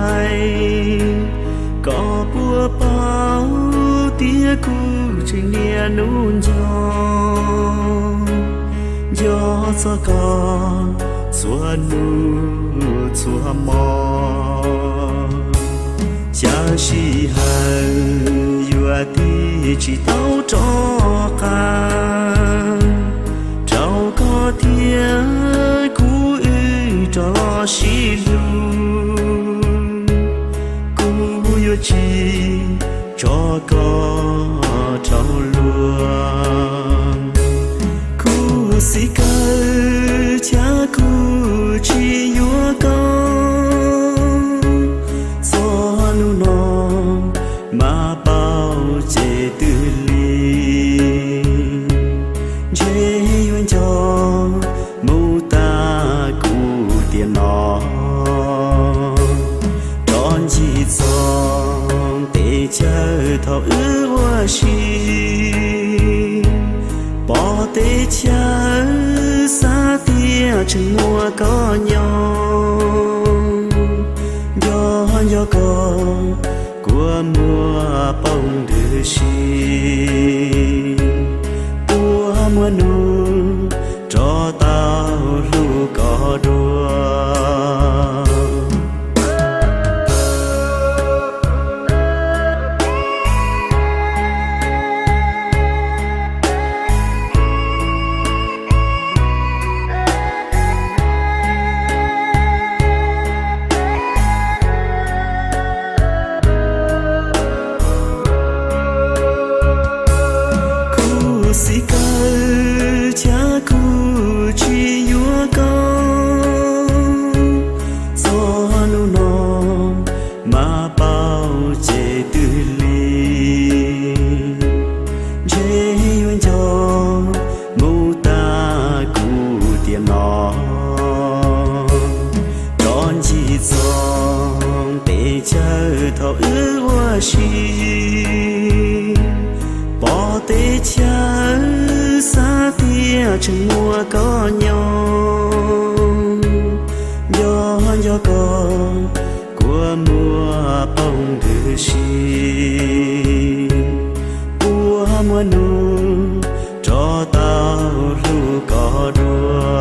hais, koj puas paub tias kuv tseem niaj hnub nco, nco txog koj txhua hnub txhua hmo. Xya sij hawm yuav tig tsis tau rov qab rau koj thiab kuv wb rov los sib hlub. Kuv yuav tsis tso koj rau luag. Khuv xim kawg thiab kuv tsis yuav koj, txog hnub no mas paub ces twb lig. Ntshe yuav nco mus tas kuv tiam no, rov ncig txog teb chaws thaum wb ua si. Pom teb chaws xav tias tseem muaj koj nyob, nco nco koj kua muag poob ntws si. Puas muaj hnub rov tau hlub koj dua? Khuv xim kawg thiab kuv tsis yuav koj, txog hnub no mas paub ces twb lig. Ntshe yuav nco mus tas kuv tiam no, rov ncig txog teb chaws thaum wb ua si. Pom teb chaws xav tias tseem muaj koj nyob, nco nco koj kua muag poob ntws si. Puas muaj hnub rov tau hlub koj dua?